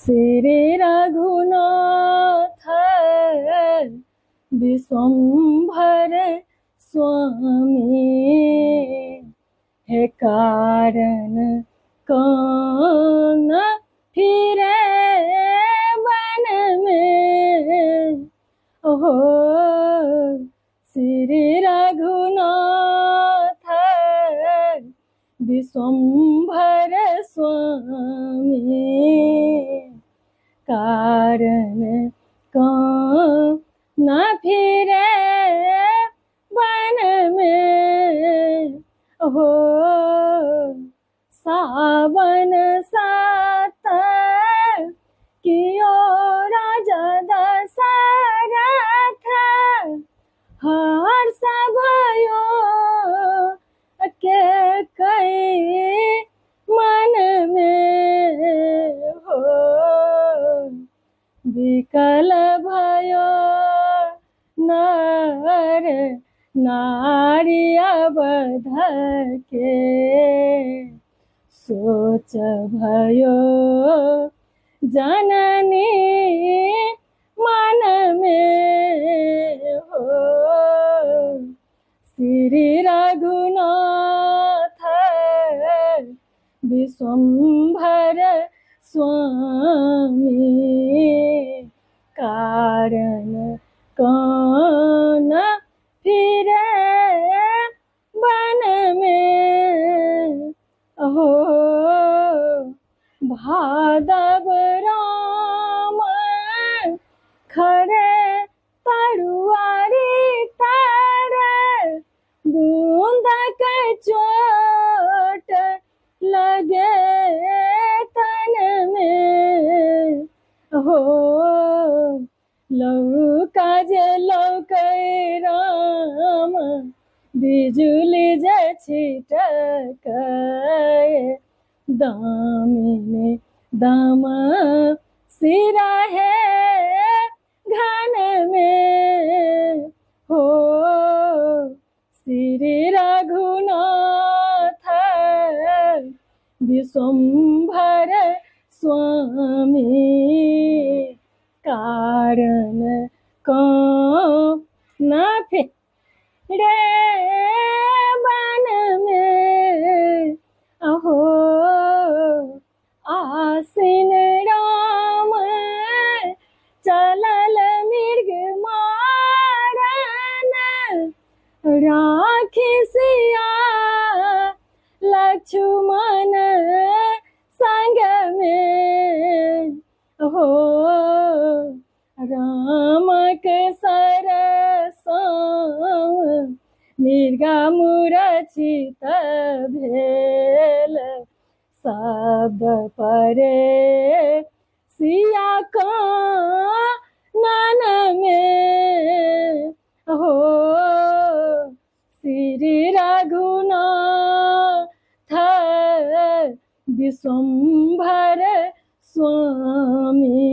श्री रघुनाथ विश्वम्भर स्वामी, हे कारण कौन फिरे वन में। हो श्री रघुनाथ विश्वम्भर स्वामी, कारण कौन फिरे वन में। हो सावन सात कियो राजा दशरथ, हर्ष भयो के कई मन में। हो विकल भयो नर नारी अवध के, सोच भयो जननी मन में। हो श्री रघुनाथ विश्वम्भर स्वामी, कारण कौन फिरे वन में। हो भादव राम खड़े तरुआरी तर, बूंद के चोट लगे तन में। हो लौका जे लौकै राम, बिजुली जे छिटकै, दामिनी दाम सिरा है घन में। हो श्री रघुनाथ विश्वम्भर स्वामी, कारण कौन फिरे वन में। अहो आसिन राम चलल मृग मारन, राखी सिया लक्ष्मण संग में। हो रामक सरसों मृगा मूर्छित भेल, सब परे सिया कानन में। हो श्री रघुनाथ विश्वम्भर स्वामी,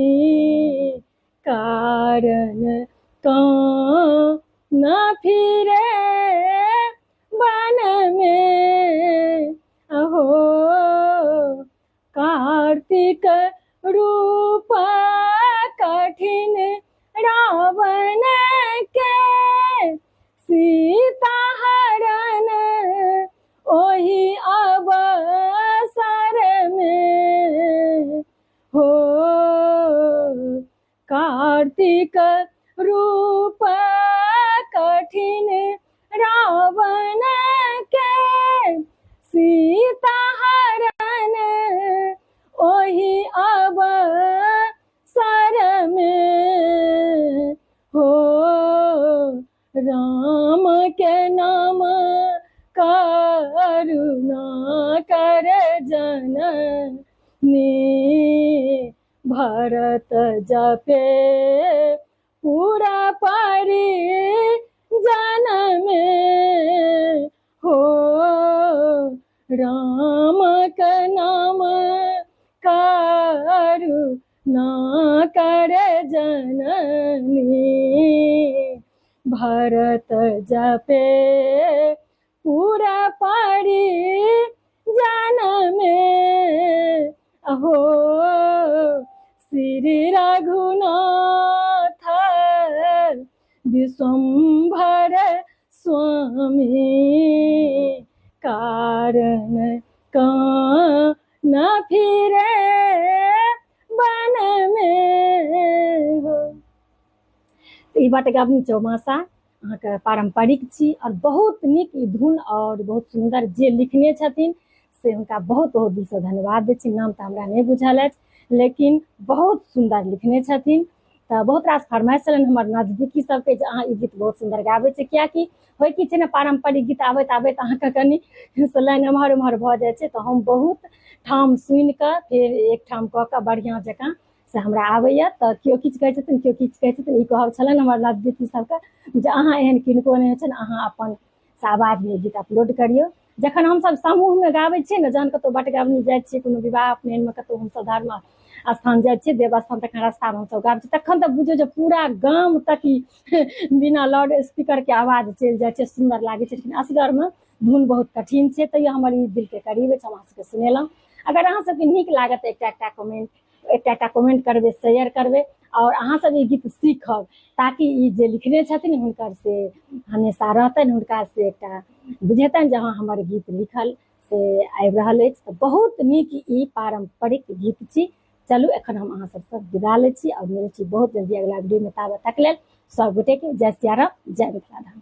कारण कौन फिरे वन में। अहो कार्तिक रूप कठिन रावण के, सीता हरण ओहि अवसर में। हो कार्तिक रूप कठिन रावण के, सीता हरण ओहि अवसर में। हो राम के नाम करुणा कर जननी, भरत जपे पूरा परी जन में। हो राम के नाम करुणा कर जननी, भरत जपे पूरा परी जन में। अहो श्री रघुनाथ विश्वम्भर स्वामी कारण कान फिरे वन में हो। तऽ ई बटगबनी चौमासा अहाँके पारम्परिक छी आओर बहुत नीक ई धुन आओर बहुत सुन्दर जे लिखने छथिन से हुनका बहुत बहुत दिलसँ धन्यवाद दै छी। नाम तऽ हमरा नहि बुझल अछि, लेकिन बहुत सुन्दर लिखने छथिन। तऽ बहुत रास फरमाइश छलनि हमर नजदीकी सबके जे अहाँ ई गीत बहुत सुन्दर गाबै छी, कियाकि होइ की छै ने, पारम्परिक गीत आबैत आबैत अहाँके कनि लाइन एम्हर ओम्हर भऽ जाइ छै। तऽ हम बहुत ठाम सुनिकऽ फेर एकठाम कऽ कऽ बढ़िआँ जकाँ से हमरा आबैया। तऽ केओ किछु कहै छथिन, केओ किछु कहै छथिन। ई कहब छलनि हमर नजदीकी सबके जे अहाँ एहन किनको नहि होइ छनि, अहाँ अपन से आवाजमे गीत अपलोड करियौ। जखन हमसब समूहमे गाबै छियै ने, जहन कतहु बटगबनी जाइ छियै, कोनो विवाह उपनयनमे कतहु हमसब धर्म स्थान जाइ छियै, देवस्थान, तखन रास्तामे हमसब गाबै छियै, तखन तऽ बुझियौ जे पूरा गाम तक ई बिना लाउड स्पीकरके आवाज चलि जाइ छै, सुन्दर लागै छै। लेकिन असगरमे धुन बहुत कठिन छै। तैयो हमर ई दिलके करीब अछि, हम अहाँ सबके सुनेलहुँ। अगर अहाँ सबके नीक लागत एकटा एकटा कमेंट, एकटा एकटा कमेंट करबै, शेयर करबै आओर अहाँ सब ई गीत सीखब, ताकि ई जे लिखने छथिन हुनकर से हमेशा रहतनि, हुनका से एकटा बुझेतनि जे हँ हमर गीत लिखल से आबि रहल अछि। तऽ बहुत नीक ई पारम्परिक गीत छी। चलू, एखन हम अहाँ सबसँ विदा लै छी आओर मिलै छी बहुत जल्दी अगिला वीडियोमे। ताबत तक लेल सब गोटेके जय सियाराम, जय मिथिला धाम।